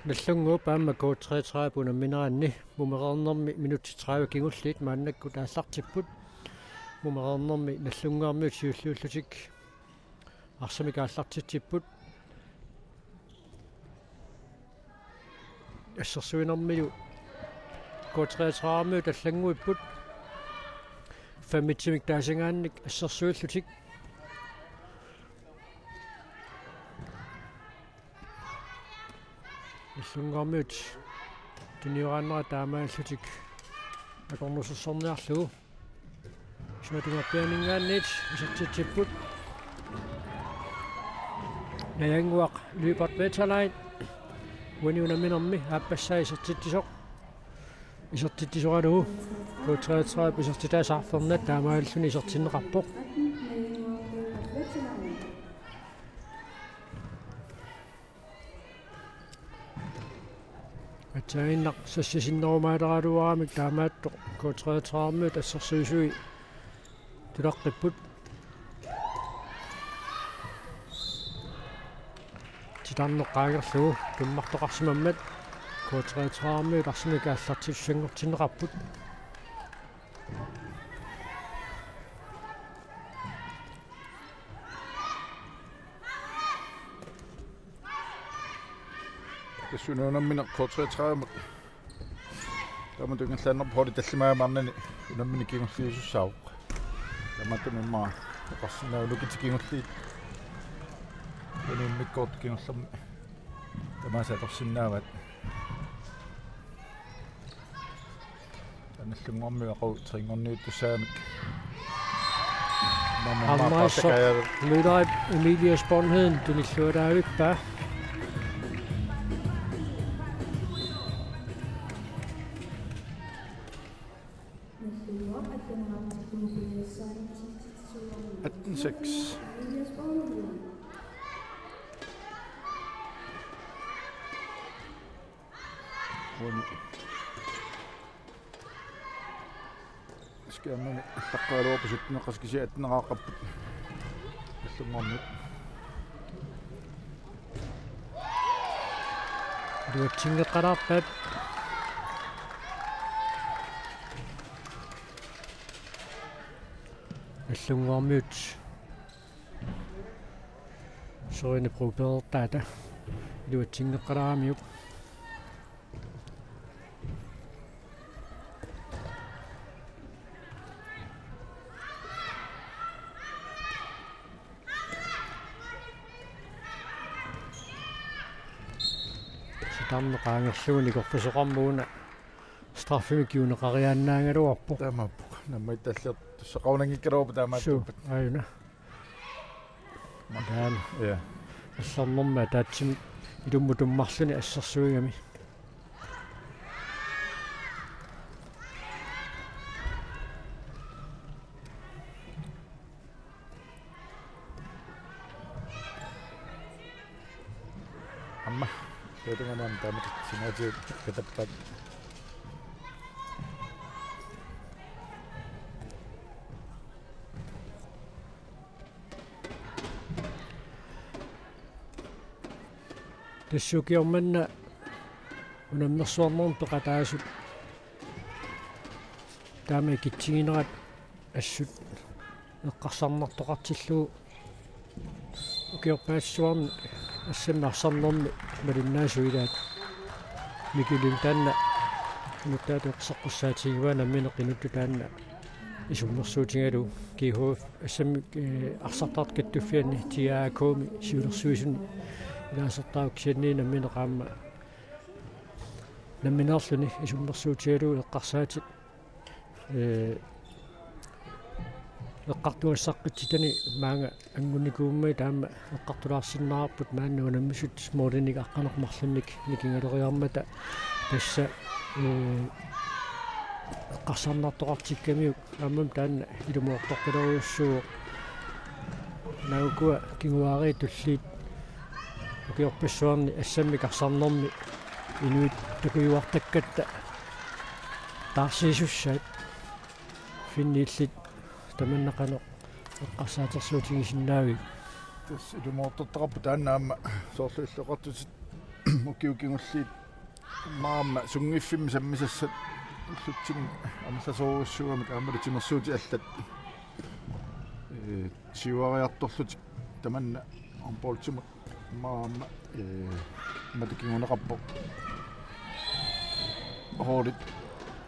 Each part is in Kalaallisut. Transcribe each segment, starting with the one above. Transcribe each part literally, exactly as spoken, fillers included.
Nagdlunguup aamma K treogtredive unammineranni mumereernermi minutsit tredive kingulliit maannakkut aallartipput. Mumereernermi Nagdlunguarmiut siulliullutik arsamik aallartitsipput. Assersuinermilu K treogtredive-miut allannguipput. Femmitsimik taasagaannik assersuillutik. Nagdlunguarmiut tunioraannera taamaallutik akornusersorniarlugu. Sumatumaappianinngaanniit isertitsipput. Najannguaq Lyberth Wetterlein. Uani unamminermi aappassaa isertitsisoq. Isertitsisoralugu K treogtredive isertitaasa arfernat taamaalilluni isertinneqarpoq. Atsaaginnaq sassasinnerumaaleraluaramik taamaattoq K treogtredive-miut assersuisui tulaqqipput. Titarneq qaangerlugu tummartoqarsimammat K treogtredive-miut arsamik aallartissanngortinneqarput. Tassuuna unammineq K treogtredive. Taamatut ingerlaannarpoq holdi tallimaat maannani unammineq kingulliusussaavoq. Taamaattumik immaqa oqarsinnaavugut kingulliit. Unammineq kort kingullermi tamaasa atorsinnaavaat. Nagdlunguarmiut aqagu trinngorniuttussaamik. Maanna Arnaisoq paasakaja. Lyberth Emilius Bornheden tunilluaraavippaa. Atten seks. Uani. Skærmini allaqqagaluarput sytteneqarsi kisianni atteneqarput. Nagdlunguarmiut. Iluatsinngeqqalaarpaat. Nagdlunguarmiut. Sorini Broberg taata iluatsinngeqqalaaramiuk. Titarneq qaangerlugu nikorpisoqarmat una straffimik kiuneqariaannaagaluarpoq. Taamaappoq. Nammineq tallimat tussaqarunanngikkaluarput taamaattuuppat. Suu, aajuna. Taanna. Ja. Allornermi ataatsimik ilummut tummarluni assersuigami. Aamma. Tatunganuam taamatut sinaatigut katappaat. Tassa ukioq manna unammersuarnermi peqataasut taama ikitsiginerat assut eqqarsarnartoqartillugu ukiorpaassisuarni assammi arsarnermi malinnaasut ilaat Mikkel Lynge taanna inuttaatut eqqarsaqqussaatigivaat nammineq inuttut taanna isummersuutigalugu G H F assammi, eh, arsartartut kattuffianni T A A K-mi siulersuisuni ilaasortaavoq kisianni nammineq aamma nammineerluni isummersuutigalugu eqqarsaatit, eh, eqqartugassaqqitsitani maanga angunnikuummat taama eqqartulaarsinnaavarput maanna unammisut målinik aqqaneq-marlunnik nikingaleriarmata tassa, eh, eqqarsarnartoqartikkamiuk aammami taanna ilumoortortalerujussuuvoq. Naak ukua kinguaariit tulliit ukiorpassuarni assammik arsarnermi inuit tokujuartakkatta taarsiisussaat finni illit tamanna qanoq eqqarsaatersuutigisinnaaviuk? Tassa ilumoortortaqarpoq taanna aamma soorlu illoqartutit ukiut kingulliit maama sunngiffimmi sammisassat ullutsinni amerlasoorujussuugamik aammalu timersuutit allat, eh, siuariartorlutik tamanna håndboldimut maama, eh, imatut kinguneqarpoq. Holdit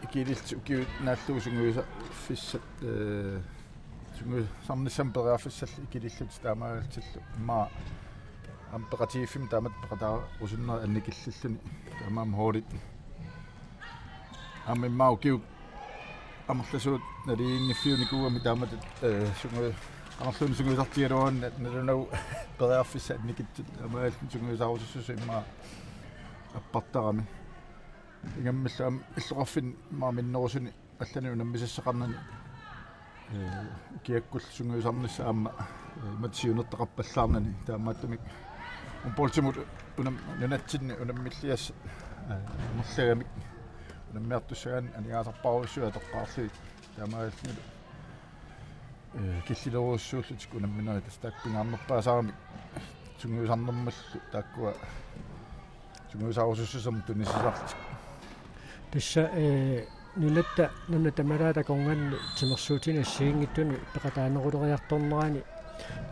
ikiliillutik ukiut naallugu sungiusaffissat, eh, sungiusarnissamut periarfissallu ikiliillutik taamaalillutillu immaqa aamma peqatigiiffimmi taamatut peqataarusunneri annikillilluni taamaammat holdit aamma immaqa ukiut amerlasuut naligiinngiffiunikuugamik taamatut, eh, sungiu-, amerlasuunik sungiusartigaluarunik nalunagu periarfissat annikitsut taamaalilluni sungiusarusussuseq immaqa appartarami. Ingammillu aamma illoqarfinni immaqa minnerusuni allanik unammisassaqarnani, eh, ukiakkullu sungiusarnissaq aamma, eh, imatut siunertaqarpallaarnani taamaattumik håndboldimut unam-, nunatsinni unammilligassat, eh, amerlagamik unammiartussagaanni aningaasarpassuit atoqqaarlugit taamaalillunilu, eh, killilerujussuullutik unamminerit tassa taakku pingaarnerpaasaramik sungiusarnermullu taakkua sungiusarusussusermut tunisisarlutik. Tassa, eh, nunatta, nunat tamalaat akornanni timersuutinik assigiinngitsunik peqataaneruleriartornerani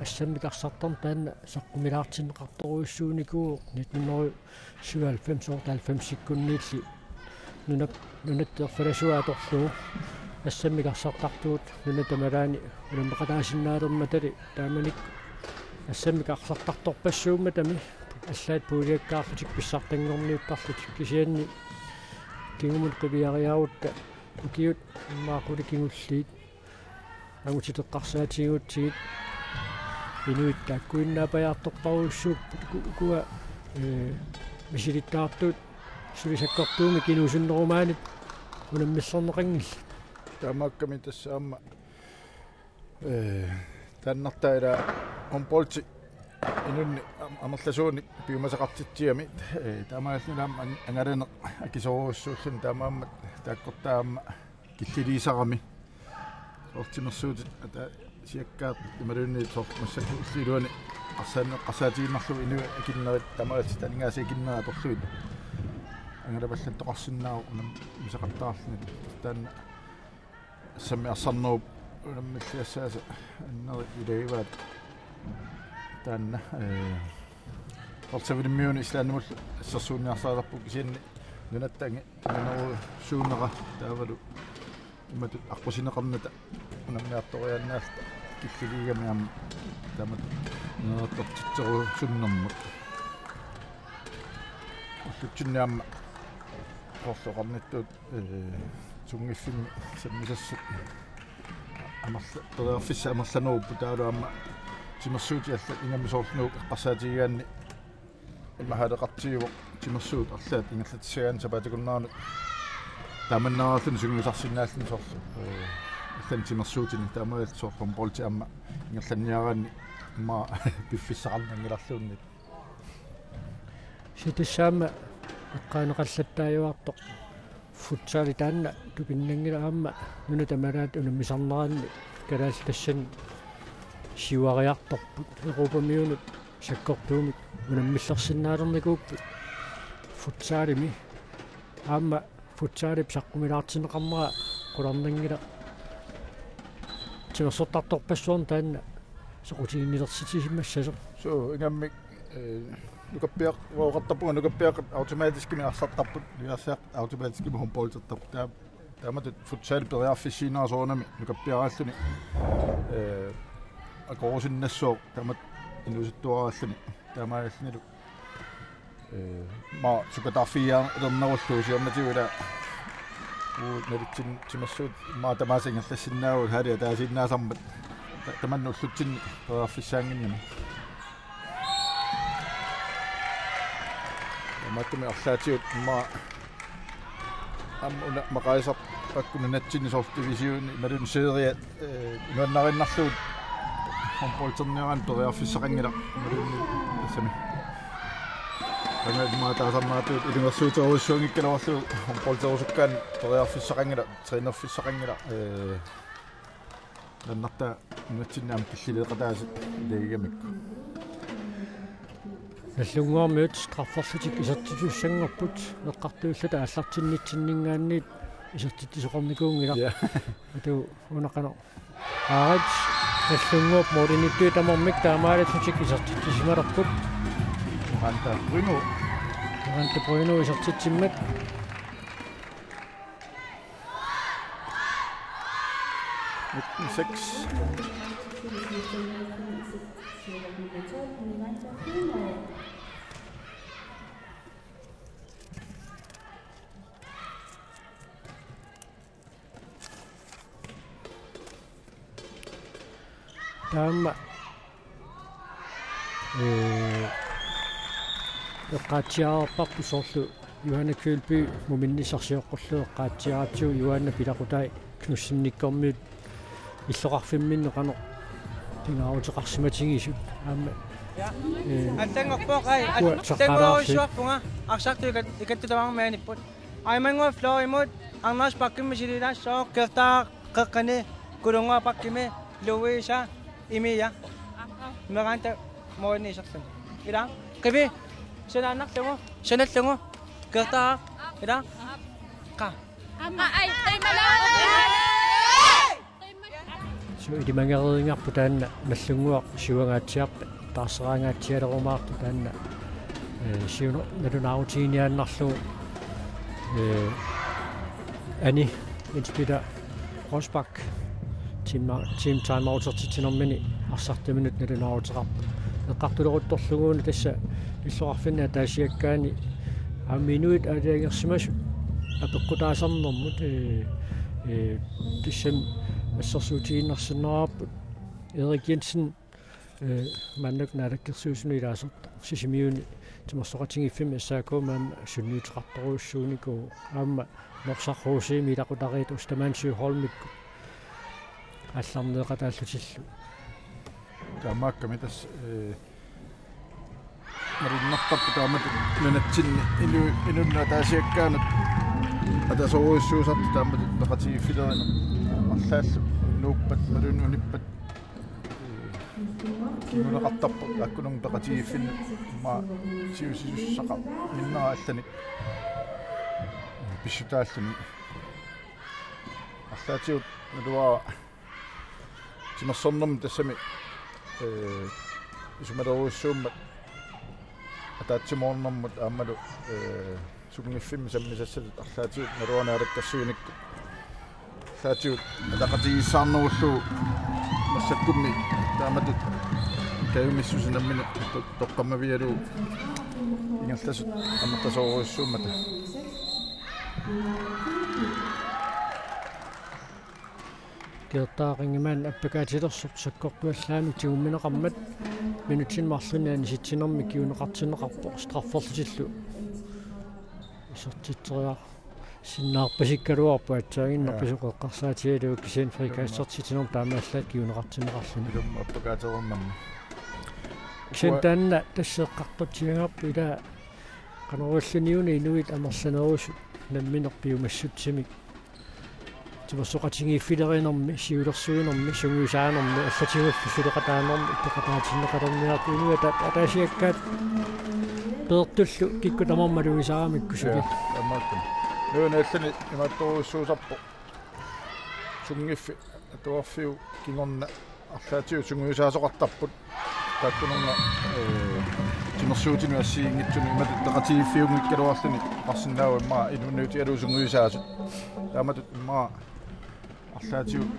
assammik arsartarneq taanna saqqumilaartinneqartorujussuunikuuvoq nitten hundrede syvoghalvfems otteoghalvfemsikkunniilli nunap-, nunatta erfalasuat atorlugu assammik arsartartugut nunat tamalaanni unammeqataasinnaalermatali taamanikkut assammik arsartartorpassuummatami allaat puuliakkaarlutik pissartanngorniuttarlutik kisianni kingumut qiviariarutta ukiut immaqa qulit kingulliit angutiteqqarsaatigigutsigit inuit taakkuinnaapajaartorparujussuupput uku-, ukua, eh, misilittagartuut suli sakkortuumik inuusunnerumaanit unammillerneqanngillat. Taamaakkami tassa aamma, eh, taannartaa ila håndboldi inunnik am-, amerlasuunik piumasaqartitsigami, eh, taamaalilluni aamma an-, angalaneq akisoorujussuulluni taamaammat taakkortaa aamma killiliisarami. Soorlu timersuutit ata siakkaat imaluunniit soorlu massakkut ullut iluanni arsaanneq eqqarsaatigiinnarlugu inuit akinnerit taamaalillutik aningaasat akinnerit atorlugit angalapallattoqarsinnaavoq unammisaqattaarluni. Taanna assammik arsarnerup unammilligassaasa annerit ilagivaat taanna, eh, Porsavilimmiuni Islandimullu assersuunniarsarisarput kisianni nunatta angi-, anginerusuunera taavalu imatut aqqusineqarnata unammiartoriaannaalluta killiliigami aamma taamatut nuannertortitserusunnermut. Ullutsinni aamma soorlu oqarnittut, eh, sunngiffimmi sammisassat amerla-, periarfissat amerlanerupput taavalu aamma timersuutit allat ingammik soorlu Nuuk eqqarsaatigigaanni imaaliaqartigivoq timersuut arlaat ingerlatissagaanni sapaatip akunneranut taamannaallutik sungiusarsinnaalluni soorlu, eh, allanik timersuutinik taamaalillutik soorlu håndboldi aamma ingerlanniaraanni immaqa piffissaqarnanngilarluunniit. Tassa aamma eqqaaneqallattaajuartoq futsali taanna tupinnanngilaq aamma nunat tamalaat unammisarneranni kalaallit tassani siuariartorput Europamiunut sakkortuumik unammillersinnaalernikuupput futsalimi aamma futsalip saqqumilaartinneqarnera qularnanngilaq timersortartorpassuarnik taanna soqutiginnilersitsisimassasoq. Suu, ingammik, eh, nukappiaq-, uaoqartarpunga nukappiaqqat automatiskimik arsartarput, nujarsaq automatiskimik håndboldertarput. Taa-, taamatut futsal periarfissiinera soorunami nukappiaraalluni, eh, akorusinnassaaq taamatut inuusuttuaraalluni. Taamaalillunilu eh, ma sukataarfigiarnerullu siornatigut ila. Uu, nalitsinni timersuut immaqa tamaasa ingerlassinnaavugut halli ataasiinnaasarmat. Ta-, tamanna ullutsinni periarfissaannginnami. Taamaattumik arlaatigut immaqa aamma una maqaasisarpakka nunatsinni soorlu divisioni imaluunniit serie, eh, nuannariinnarlugu håndbolderniaraanni periarfissaqanngilaq imaluunniit tassami. Taanna immaqa taasarnaartut ilungersuuterujussuanngikkaluarlugu håndbolderusukkaanni periarfissaqanngilaq, trænerfissaqanngilaq, eh, taannartaa nunatsinni aamma killileeqataasut ilagigamikku. Nagdlunguarmiut strafferlutik isertitussanngorput, eqqartuillata aallartinnitsinninngaanniit isertitsisoqarnikuunngilaq. Ja. Atu una qanoq. Aarit, Nagdlunguup målimiittuit tamarmik taamaalillutik isertitsisimalerput. Miranda Bruno. Miranda Bruno isertitsimmat. Nitten seks. Taama, ee, eqqaatsiarparput soorlu Johanne Kølby muminnissaq sioqqullugu eqqaatsiaratsigu Johanne Pilaqutai Knudsenikkormiut illoqarfimminni qanoq pingaaruteqarsimatigisut aamma, ee, Allanngorpoq ai, uanga al-, soqqalaarsi. Allanngorujussuarpunga arsartut ikat-, ikattut tamarmik maaniipput. Aimannguaq Florimut, Anders Bakkemi sililaassaaq, Gerda Qeqqani, Kulunnguaq Bakkemi, Louisa, Imia. Miranda Morini isertun. Ila, Qivi, sanaannarlugu, sanallugu, Gerda, ila, qa. Amma ai, qimmala. Suu, ilimangereeringarput taanna Nagdlunguaq siuangaatsiarpat, taarseraangaatsialerumaartoq taanna, ee, siuner-, nalunaarutiginiaannarlugu, ee, Ani Jens Peter Rosbach team-, team timeoutertitsinermini arsartaminut nalunaaruteqarpoq. Eqqartuleruttorlugu una tassa illoqarfinni ataasiakkaani aamma inuit aalajangersimasut apeqqutaasarnermut, ee, ee, tassami assersuutigiinnarsinnaavarput. Erik Jensen, ee, maannakkut naalakkersuisunut ilaasortaq Sisimiuni timersoqatigiiffimmi S A K maanna sunniuteqartorujussuunikuuvoq aamma Norsaq H C-mi ilaqutariit Ostermann Søholmikkut aallarneeqataallutillu. Taamaakkami tassa, ee, malunnartarput taamatut nunatsinni inu-, inunnut ataasiakkaanut atasorujussuusartut taamatut peqatigiiffilerineq. Arlaallu nuuppat imaluunniit unippat, ee, kinguneqartarput taakkununnga peqatigiiffinnut immaqa siusisussaqarminnera allanik pissutaalluni. Arlaatigut naluara timersornermut tassami, ee, isumalerujussuummat ataatsimoornermut aammalu, ee, sunngiffimmi sammisassatut arlaatigut naluara naalakkersuinikkut. Arlaatigut ataqatigiissaarnerullugu massakkummi taamatut kajumissuseq nammineq to-, toqqammavigalugu ingerlasut amerlasoorujussuummata. Gerda Qingimann appakaatilersoq sakkortuallaanut tigummineqarmat minutsini marlunni anisitsinermi kinguneqartinneqarpoq strafferlutillu. Isertitseriarsinnaarpasikkaluarpoq aatsaannguaq. Ja. Pisoq eqqarsaatigalugu kisianni frikastertitsinermi taamaallaat kinguneqartinneqarluni. Ilumut appakaatereernermi. Kisianni taanna tassa eqqartortigaarput ila qanoq iliorluni una inuit amerlanerusut nammineq piumassutsimik timersoqatigiiffilerinermi, siulersuinermi, sungiusaanermi, allatigullu suleqataanermi, peqataatinneqalerniartut inuit ata-, ataasiakkaat peertullu kikkut tamarmik malugisaramikku suli. Ja, taamaattumik. Nuuna allani imaattorujussuusarpoq. Sunngiffi atuarfiup kingorna arlaatigut sungiusaasoqartarput. Taakkununnga, ee, timersuutinut assigiinngitsunut imatut peqatigiiffiunngikkaluarluni oqarsinnaavoq immaqa inuuniutigalugu sungiusaasut. Taamatut immaqa arlaatigut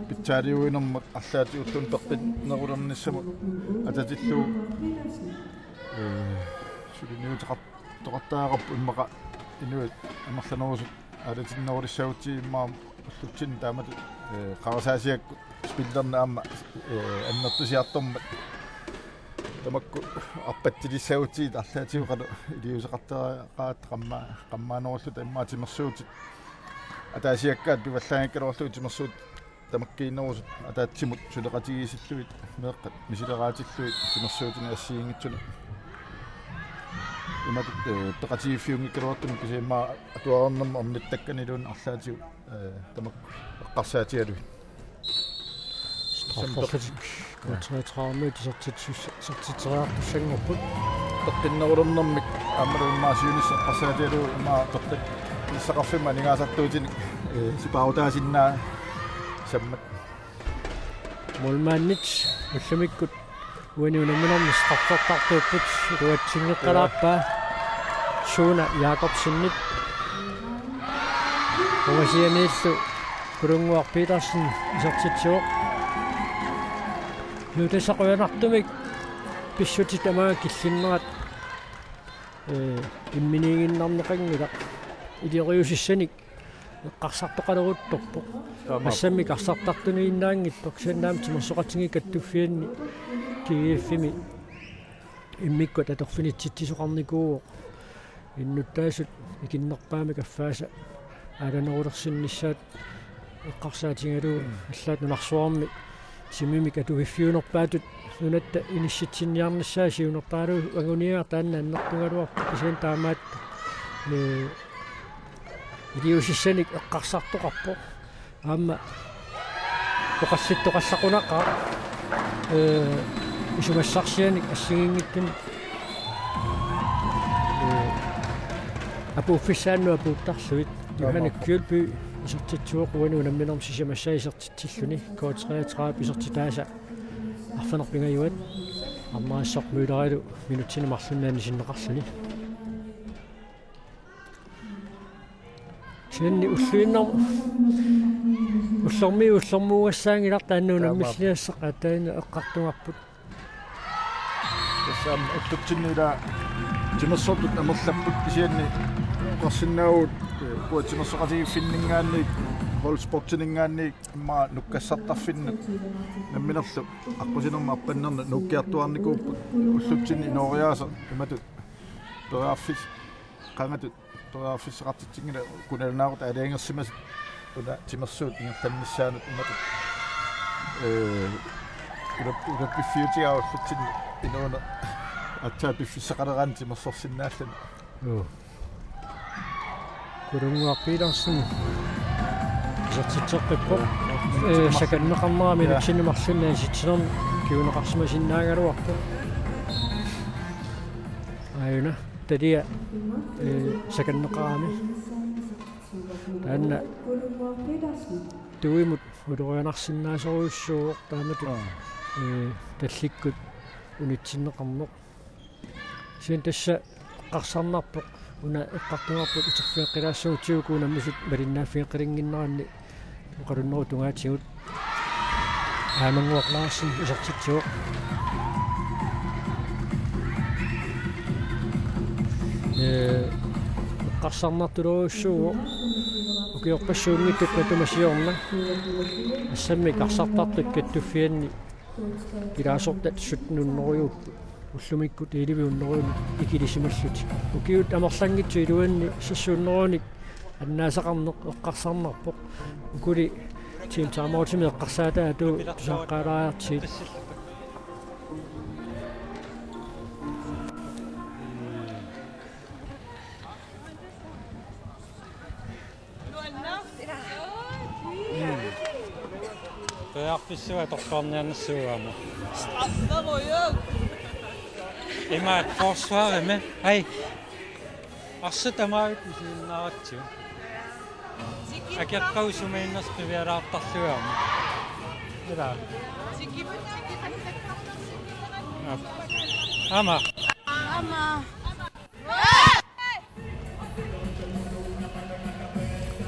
pitsaaliuinermut arlaatigulluunniit peqqinnerulernissamut atatillugu, ee, suliniuteqartoqartariaqarpoq immaqa inuit amerlanerusut aalatinnerulissagutsigit immaqa ullutsinni taamatut, ee, qarasaasiakkut spillerneq aamma, ee, annertusiartormat tamakku arpatsilissagutsigit arlaatigut qanoq iliuuseqartariaqarput qamma-, qammaanerulluta immaqa timersuutit ataasiakkaat pivallaanngikkaluarlugit timersuutit tamakkiinerusut ataatsimut suleqatigiissillugit meeqqat misileraatsillugit timersuutinik assigiinngitsunik imatut, ee, peqatigiiffiunngikkaluartumik kisianni immaqa atuarnermut ornittakkanik iluanni arlaatigut, ee, tamakku eqqarsaatigalugit. Strafferlutik K treogtredive isertitsus-, isertitseriartussanngorput. Peqqinnerulernermik aammalu immaqa siunissaq eqqarsaatigalugu immaqa peqqissaqarfimmik aningaasartuutinik, ee, sipaarutaasinnaasammat. Målmandit ullumikkut uani unamminermi straffertartuupput, iluatsingeqqalaarpaa Suuna Jakobsenip. Ungasianiillu Kulunnguaq Petersen isertitsivoq. Nuutasaq qujanartumik pissutsit tamaanga killinnerat, ee, imminiiginnarneqanngilaq. Ilioriusissanik eqqarsartoqaleruttorpoq. Taamaappoq. Assammik arsartartuniinnaanngitsoq, kisianni aamma timersoqatigiit kattuffianni G F-imi immikkut atorfinitsitsisoqarnikuuvoq. Innuttaasut ikinnerpaamik affaasa aalanerulersinnissaat eqqarsaatigalugu, allaat nunarsuarmi timimik atuiffiunerpaatut nunatta inissitsinniarnissaa siunertaralugu anguniagaq taanna annertugaluarpoq, kisianni taamaattoq, ee, iliuusissanik eqqarsartoqarpoq. Aamma oqallittoqallaqunaqaaq, ee, isumassarsianik assigiinngitsunik, ee, apuuffissaannut apuuttarlugit. Johanne Kjølby isertitsivoq, uani unamminermi sisamassaa isertitsilluni, K treogtredive isertitaasa arfineq-pingajuat. Arnarisoq Møllerilu minutsini marlunni anisinneqarluni. Kisianni ulluinnarni ullormiit ullormuugassaanngilaq, taanna unammilliassaq aatsaannguaq eqqartugarput. Tassa aamma ullutsinni ila timersortut amerlapput, kisianni oqarsinnaavugut, ee, ukua timersoqatigiiffinninngaanniit, holdsportininngaanniit, immaqa nukkassartarfinnut namminerlu aqqusinermi arpannernut nuukkiartuaarnikuupput, ullutsinni inooriaaseq imatut periarfis-, qangatut periarfissaqartitsinngilaq, kunalunaarut aalajangersimasut una timersuut ingerlannissaannut imatut, ee, ulap-, ulappiffiutigaa ullutsinni inuuneq aatsaat piffissaqaleraanni timersorsinnaalluni. Joo. Kulunnguaq Petersen isertitseqqippoq. Ee, sakanneqarnera minutsini marlunni anisitsinermi kinguneqarsimasinnaagaluarpoq. Aajuna talia, ee, sakanneqarami. Taanna tuimut ulorianarsinnaasorujussuuvoq taamatut, ee, tallikkut unitsinneqarneq. Kisianni tassa eqqarsarnarpoq, una eqqartugarput uterfigeqqilaassagutsigu uku unammisut malinnaaffigeqqinnginneranni oqalunnerup tungaatigut. Aamannguaq Larsen isertitsivoq. Ee, eqqarsarnartorujussuuvoq ukiorpassuunngitsut matuma siorna assammik arsartartut kattuffianni ilaasortat sytten hundrede ullumikkut elleve hundrede ikilisimallutik. Ukiut amerlanngitsut iluanni seks hundrede annaasaqarneq eqqarsarnarpoq. Ukuli Team Time Outimik eqqarsaataat atuut tusaaqqaalaariartigit. Periarfissua torluarniarnissuugama. Ima forsvarimi. Hej. Arsaq tamaat isiginnaaratsigu. Akeqqausumainnarsi qivialaartarlugama. Ila. Ama. Ama.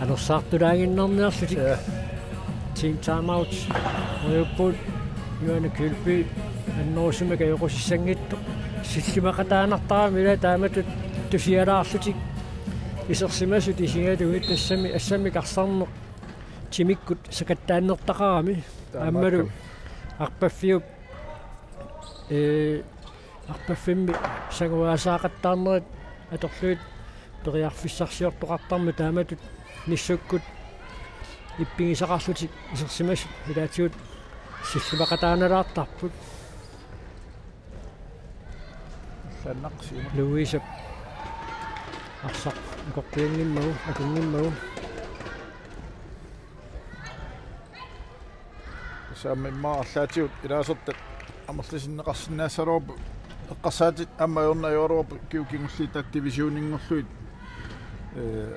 Anersaartulaaginnarniarlutik. Ja. Team Time Out. Ujupput Johanne Kjølby annerusumik ajoqusissanngitsoq. Sillimaqataanartarami ila taamatut tusialaarlutik isersimasut isigalugit, tassami assammik arsarneq timikkut sakattaannertaqarami. Taamaakka. Aammalu arpaffiup, ee, arpaffimmi sanguaasaqattaarnerit atorlugit periarfissarsiortoqartarmata taamatut nissukkut ippigisaqarlutik isersimasut ilaatigut sillimaqataanalaartarput. Sannaq siumut. Louisep arsaq akoqqianngimmagu, akunngimmagu. Tassa aamma immaqa arlaatigut ilaasortat amerlisinneqarsinnaassaluarput Eqqarsaatit aamma ajornarpoq ukiut kingulliit taakku divisioninngorlugit, ee,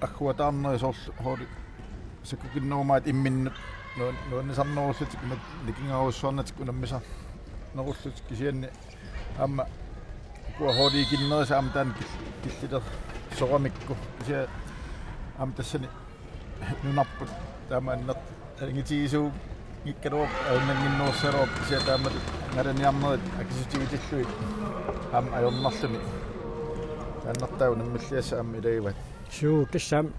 agguataarnerit soorlu holdit sakkukinnerumaat imminnut nuan-, nuannisarnerullutik imatut nikingaarujussuarnatik unammisarnerullutik kisianni aamma ukua holdit ikinnerisa aamma taanna kil-, killilersoramikku kisianni aamma tassani nunarput taama anner-, annertutigisuunngikkaluarpoq ajornannginnerussaagaluarpoq kisianni taamatut angalaarniarnerit akisutigitillugit aamma ajornarluni. Taannartaa unammilliassat aamma ilagivaat. Suu, tassa aamma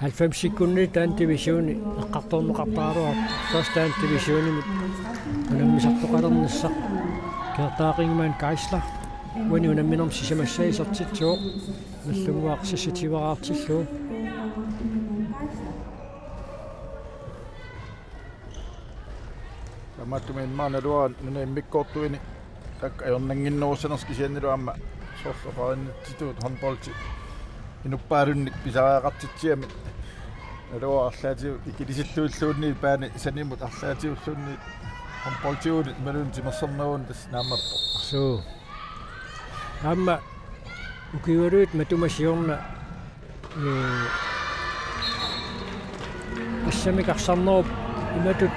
halvfems sekundit taanna divisioni eqqartorneqartaraluarpoq. Tassa taanna divisionimut unammisartoqalernissaq. Gerda Ringmann Geisler. Uani unamminermi sisamassaa isertitsivoq. Nallunnguaq seksogtyve-raartillugu. Taamaattumik immaqa naluara nunap immikkoortuini taakku ajornannginnerussanersut kisiannilu aamma soorlu oqarinnitsitut håndboldi inuppaalunnik pisariaqartitsiami. Naluara arlaatigut ikilisilluilluunniit paani sanimut arlaatigulluunniit håndboldiunit imaluunniit timersorneruunit tassa naammappoq. Suu. Aamma ukiualuit matuma siorna, ee, assammik arsarnerup imatut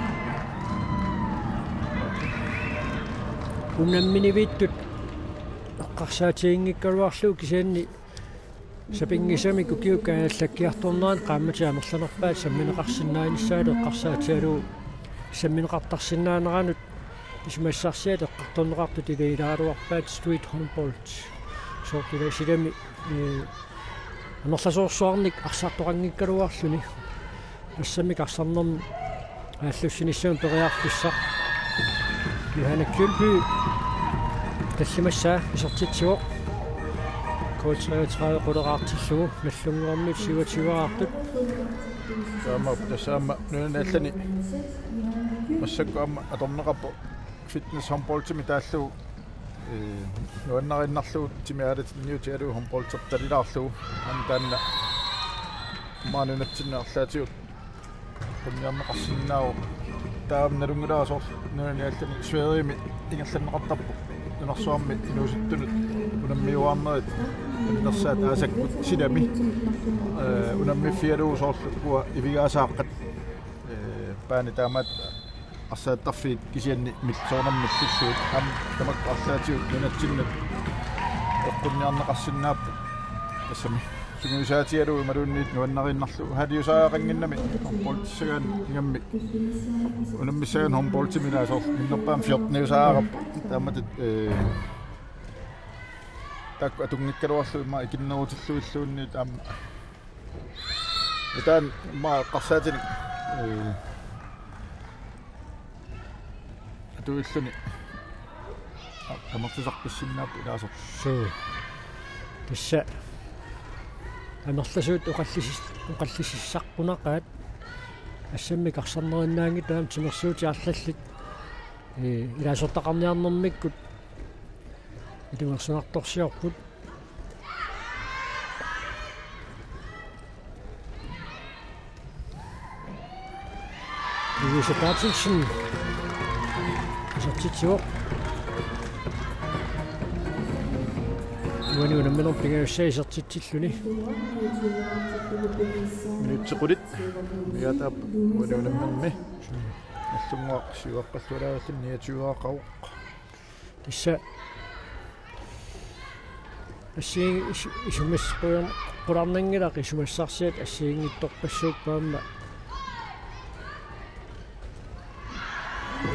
unamminiviittut eqqarsaatiginngikkaluarlugu kisianni sapinngisamik ukiup kaajallakkiartornerani qaammatit amerlanerpaat sammineqarsinnaanissaat eqqarsaatigalugu sammineqartarsinnaaneranut isumassarsiat eqqartorneqartut ilagilaaraluarpaat street håndbold. Soorlu ila silami, ee, amerlasoorsuarnik arsartoqanngikkaluarluni. Assammik arsarnermi aallussinissamut periarfissaq. Johanne Kjølby tallimassaa isertitsivoq. K treogtredive quleraartillugu Nallunnguarmiut syvogtyve-raartut. Taamaappoq tassa aamma nunani allani massakkut aamma atorneqarpoq fitness håndboldimik taallugu, ee, nuannariinnarlugu timi aalatinniutigalugu håndboldertalilaarlugu. Aamma taanna aamma nunatsinni arlaatigut eqqunniarneqarsinnaavoq. Taava nalunngilara soorlu nunani allani Sverigemi ingerlanneqartarpoq. Nunarsuarmi inuusuttunut unammiuaarnerit annersaat aasakkut silami. Ee, unammiffigalugu soorlu ukua ivigaasaaqaat, ee, paani taamaat arsaattarfiit kisianni mil-, soorunami millillugit aamma tamakku arlaatigut nunatsinnut eqqunniarneqarsinnaapput. Tassami sungiusaatigalugu imaluunniit nuannariinnarlugu. Halliusariaqannginnami håndboldissagaanni ingammik unammissagaanni håndboldimik ilaa soorlu minnerpaamik fjorteniusariaqarpoq. Taamatut, ee, taakku atunngikkaluarlugu immaqa ikinnerutillugilluunniit aamma. Taanna immaqa eqqarsaatinik, ee, atuilluni a-, amerlisarpissinnaapput ilaasortat. Suu. Tassa amerlasuut oqallisis-, oqallisissaqquneqaat assammik arsarnerinnaanngitsoq aamma timersuutit arlallit, ee, ilaasortaqarniarnermikkut ilungersunartorsiorput. Louise Berthelsen isertitsivoq. Uani unamminermi pingajussaa isertitsilluni. Minutsit qulit. Miataap uani unamminermi. Nallunnguaq siuaqqallualaarluni niogtyve-aqaaq. Tassa assigiin-, isu-, isumas-, qulan-, qularnanngilaq isumassarsiat assigiinngitsorpassuupput aamma.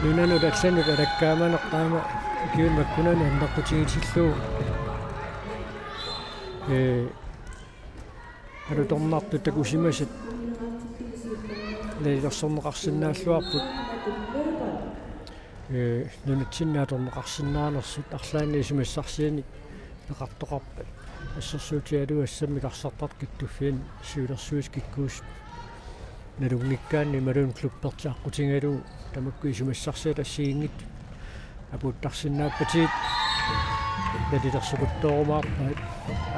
Nunanut allanut alakkaamaneq taama ukiuni makkunani annertutigitillugu. Ee, alutornartut takusimasat nalilersorneqarsinnaalluarput. Ee, nunatsinni atorneqarsinnaanersut arlaanni isumassarsianik peqartoqarpat. Assersuutigalugu assammik arsartartut kattuffianni siulersuisut kikkuusut nalunngikkaanni imaluunniit klubbertik aqqutigalugu tamakku isumassarsiat assigiinngitsut apuuttarsinnaappatigit nalilersukuttoorumaarpaat.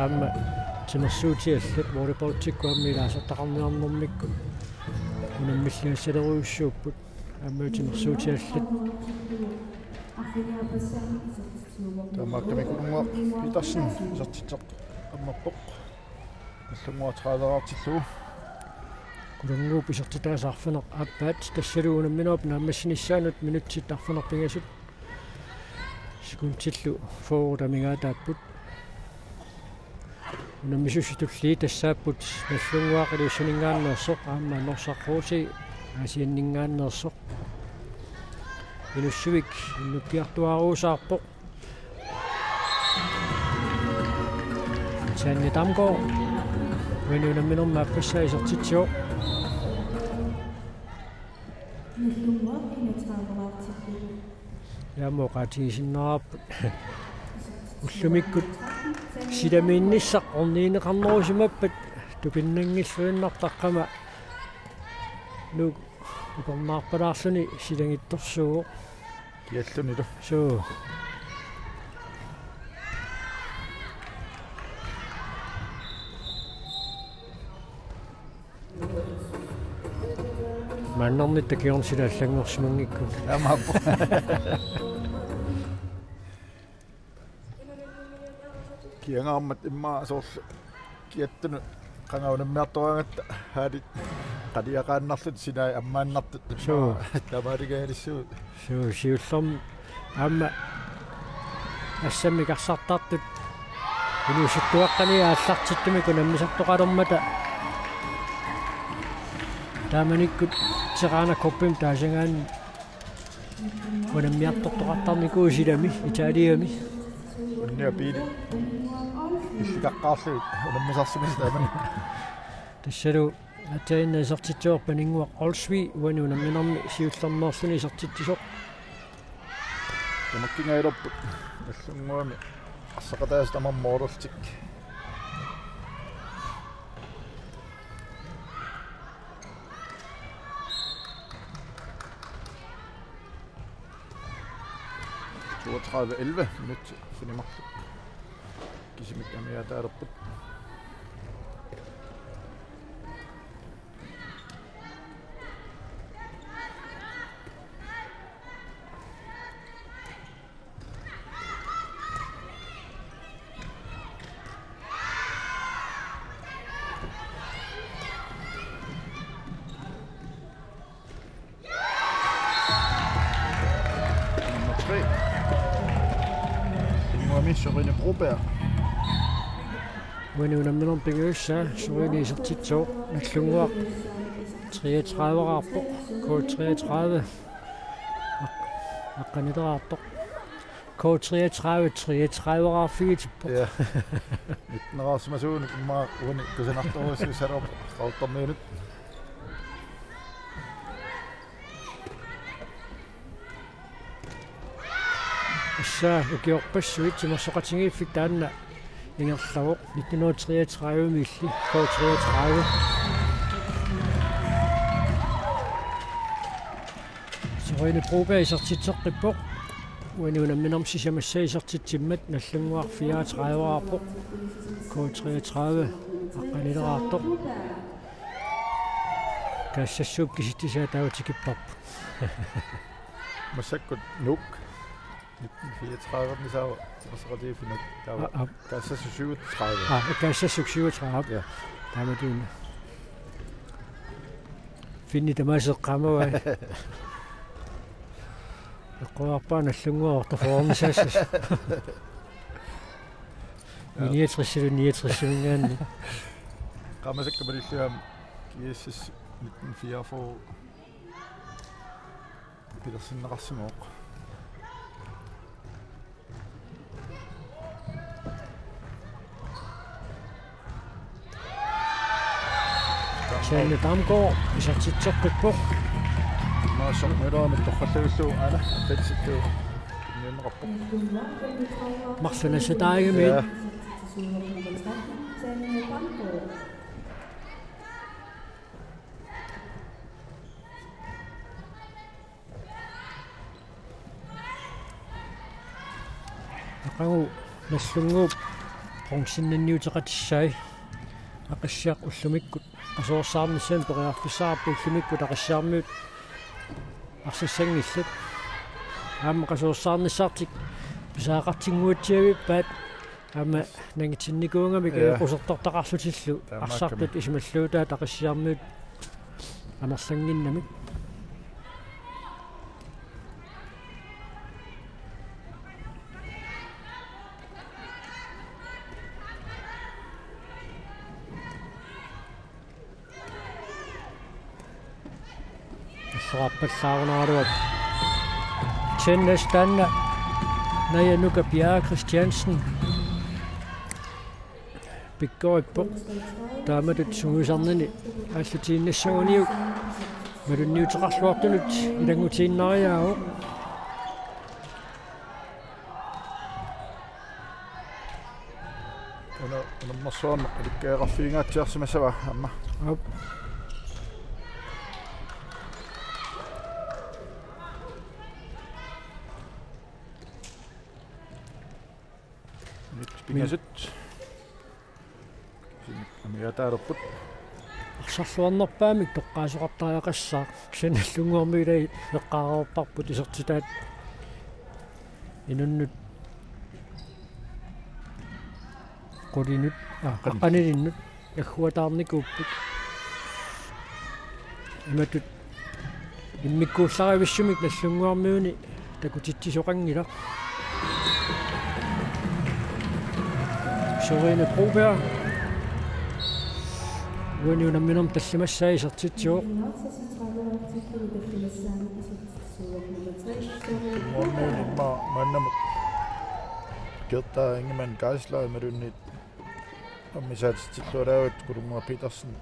Aamma timersuutit allat volleyballikkut aamma ilaasortaqarniarnermikkut unammilligassalerujussuupput. Aamma timersuutit allat Taamaattumik Kulunnguaq Petersen isertitseqqammerpoq. Nallunnguaq tredive-raartillugu. Kulunnguup isertitaasa arfineq-aappaat, tassalu unamminerup naammassinissaanut minutsit arfineq-pingasut sekundillu fyrre amigaataapput. Unammisussat tulliit tassaapput Nallunnguaq Ilulissaninngaanneersoq aamma Norsaq H C Aasianninngaanneersoq. Inussivik innukkiartuaaruusaarpoq. Sanne Damgaard. Uani unamminermi aappassaa isertitsivoq. Nallunnguaq enogtredive-raartillugu. Aamma oqaatigisinnaavarput. Ullumikkut silamiinnissaq ornigineqarnerusimappat tupinnanngilluinnartoq, taqqama Nuuk upernaarpalaarluni silagittorsuuvoq. Kiallunilu. Suu. Maannarnitta kingorna sila allanngorsimanngikkuni. Taamaappoq. Kiangaarmat immaqa soorlu kiattunut qanga unammiartoraangatta haalit qaliaqaannarlutik sinai ammaannartut. Suu. Taamaaligaalissuugut. Suu, siullermik aamma assammik arsartartut inuusuttuaqqani aallartittumik unammisartoqalermata. Taamanikkut Tirana Cupimi taasagaanni unammiartortoqartarnikuuvoq silami Italiami. Unnia biili illikaqqaarlugit unammisarsimasut taamani. Tassalu aatsaannguaq isertitsivoq Paninnguaq Olsvig, uani unamminermi siullermeerluni isertitsisoq. Tamakkiinngajalerput Nallunnguami arsaqataasut tamarmik målerlutik. Toogtredive elleve minutsit sinimarluk. Kisimik amigaataalerput. Nummer tre. Nallunnguami Sørine Broberg. Uani unamminermi pingajussaa Sørine isertitsivoq. Nallunnguaq treogtredive-raarpoq, K treogtredive. Aq-, aqqanileraartoq. K treogtredive, treogtredive-raarfigitippoq. Ja. Nitten-raarsimasuunik immaqa uani kusanartorujussuussalerpoq qaqortormiunut. Tassa ukiorpassuit timersoqatigiiffik taanna ingerlavoq, nitten hundrede treogtredive-miilli, K treogtredive. Sørine Broberg isertitseqqippoq. Uani unamminermi sisamassaa isertitsimmat Nallunnguaq fireogtredive-raarpoq, K treogtredive aqqanileraartoq. Kaassassooq kisitsisaa taava tikipparput. Massakkut Nuuk. Nitten fireogtredive-misaava timersoqatigiiffinnut taava. Aa, aa. Kaassassooq syvogtredive. Aa, Kaassassooq syvogtredive. Ja. Taamatuuna. Finni tamaasa eqqaamavai. Eqqorpaa Nallunnguaq orta formisaassus. Ja. Niogtresilu niogtresiminngaanniit. Qaamasakka malillugu aamma G S S nitten fireogfyrre. Pilersinneqarsimavoq. Sanne Damgaard isertitseqqippoq. Maassoq meeraamit torrallagullu aana appelsittut niunneqarpoq. Marluk nassataagami. Ja. Aqagu Nallunnguup bronzennanniuteqatissai. Aqissiaq ullumikkut qasuersaarnissani periarfissaqarpoq, ullumikkut Aqissiarmiut arsassanngillat. Aamma qasuersaarnissartik pisariaqartinnguatsiavippaat. Aamma nangitinnikuugamik. Ja. Qusertortaqarlutillu. Taamaakkami. Arsartut isumalluutaat Aqissiarmiut amerlannginnamik. Arsarpallaarunaraluaq. Tennis taanna Naja Nuka Bjerre Christiansen pikkorippoq. Taamatut sungiusarnini aallutiinnassaguniuk malunniuteqarluartunut ilanngutiinnariaavoq. Una, unammersuarneq ilikkagaqarfigingaatsiarsimassavaa aamma. Aap. Minut pingasut. Amiataalerput. Arsarluarnerpaamik toqqaasoqartariaqassaaq. Kisianni Nagdlunguarmiut ilai eqqaareerparput isertitaat. Inunnut qulinut, aa, aqqanilinnut agguataarnikuupput. Imatut immikkuullarivissumik Nagdlunguarmiuni takutitsisoqanngilaq. Sørine Broberg. Uani unamminermi tallimassaa isertitsivoq. Nagdlunguarmiuni immaqa maannamut Gerda Ingemann Geisler imaluunniit ammisaatitsilluaraagut Kulunnguaq Petersen.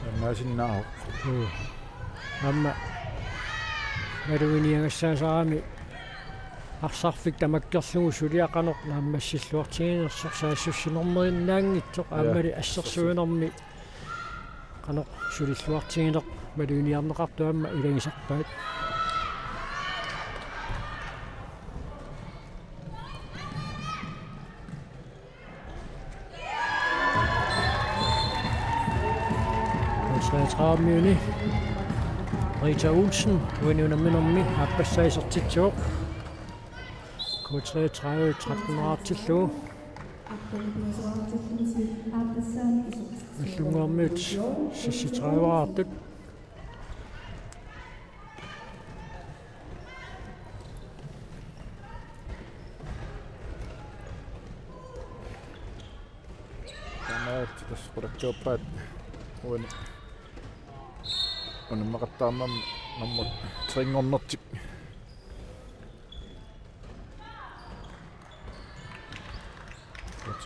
Angaasinnaavoq. Mm. Aamma maluginiagassaasarami arsarfik tamakkerlugu suliaq qanoq naammassilluartiginersoq saassussinermerinnaanngitsoq. Ja. Aammali assersuinermi qanoq sulilluartigineq maluginiarneqartoq aamma ilagisarpaat. K treogtredive-miuni Rita Olsen, uani unamminermi aappassaa isertitsivoq. K treogtredive tretten-eraartillugu. Nagdlunguarmiut seksogtredive-eraartut. Taamaalillutik tassa qulakkeerpaat uani unammaqattaarnermi nummer tre-nngornertik.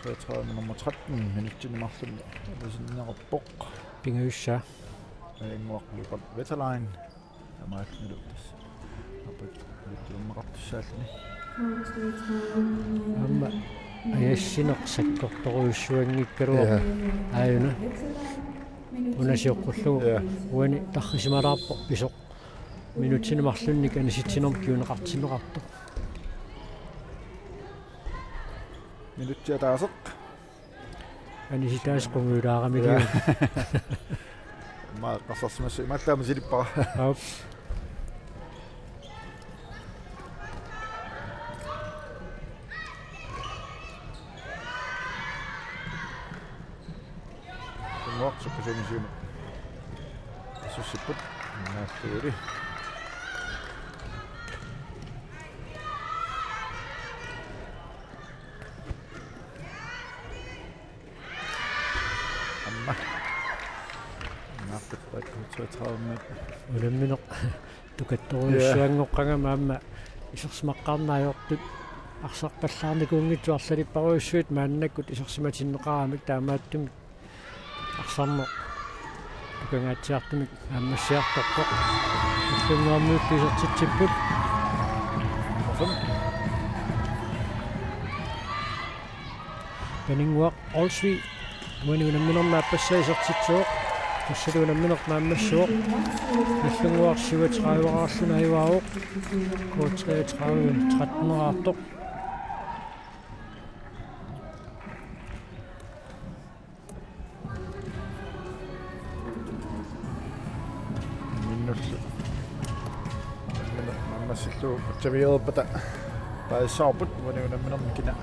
Treogtredive, nummer tretten, minutsini marlunni ilisinneqarpoq. Pingajussaa. Ajunnguaq Lubert Wetterlein. Taamaattumillu tassa. Apat, ilittuummaqartussaalluni. Aamma ajassineq sakkortorujussuanngikkaluarpoq. Ja. Aajuna. Una sioqqullugu. Ja. Uani tarrisimalaarpoq pisoq. Minutsini marlunnik anisitsinermut kinguneqartinneqartoq. Minutsi ataaseq. Anisitaasut qungujulaaramikkit. Ja. Immaqa eqqarsarsimassooq imaallaat misilippara. Aap. Nagdlunguaq sukkasuumik siumut assussipput. Naattuuli. Aamma. Naappat K treogtredive-miut. Unammineq tukattorujussuanngoqqagami aamma isersimaqqaarneq ajortut arsarpallaarnikuunngitsut arlalipparujussuit maannakkut isersimatinneqaramik, taamaattumik arsarneq tukangaatsiartumik naammassiartorpoq. Nagdlunguarmiut isertitsipput. Paninnguaq Olsvig. Uani unamminermi aappassaa isertitsivoq. Tassalu unammineq naammassivoq. Nagdlunguaq syvogtredive-eraarluni ajugaavoq. K treogtredive tretten-eraartoq. Minullu Aamma sillu qutsavigeerpata paasissavarput uani unamminermi kina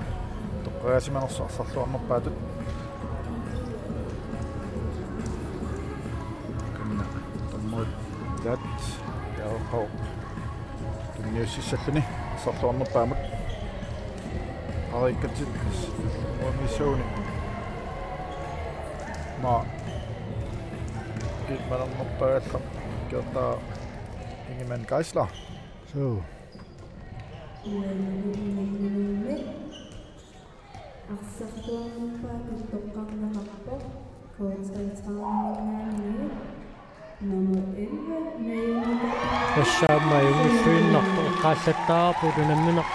toqqagaasimanersoq arsarluarnerpaatut. Kanna tommoit dat jaoqaoq. Tunniussissalluni arsarluarnerpaamut. Ariikkatit uangisuuni. Ma. Ilmalernerpaagallaq kertaa Ingemann Geisler. So. Arsarluarnerpaatut toqqarneqarpoq K treogtredive-minngaanniit nummer elleve, Naja Nuka. Tassa aamma ajunngilluinnarpoq eqqaallattaarput unammineq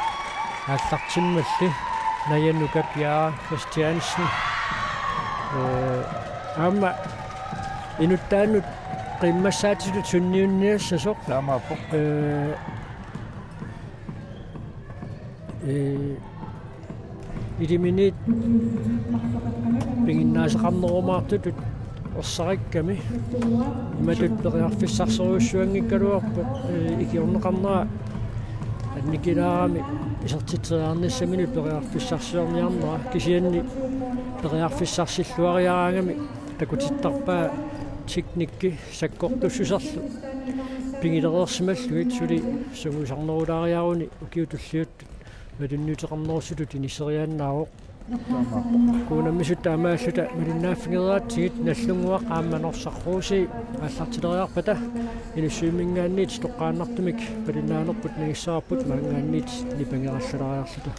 aallartimmalli Naja Nuka Bjerre Christiansen. Ee, aamma inuttaanut qimmassaatitut sunniunniassasoq. Taamaappoq. Ee, ee, Iliminiit piginnaasaqarnerumaartutut ersarikkami. Imatut periarfissarsiorujussuanngikkaluarpoq, ee, ikiorneqarnera annikilaarami isertitseriarnissaminut periarfissarsiorniarnera, kisianni periarfissarsilluariaraangami takutittarpaa teknikki sakkortussuserlu pigilereersimallugit suli sungiusarnerulaariaruni ukiut tulliuttut malunniuteqarnerussutut inissereersimaarpoq. Kuunammisut taamaalluta malinnaaffigereeratsigit, Nagdlunguaq aamma Norsaq Rosii aallartileriarpata Inussivimminngaanniit toqqaannartumik malinnaanerput nangissavarput maanngaanniit nipangerallalaariarluta.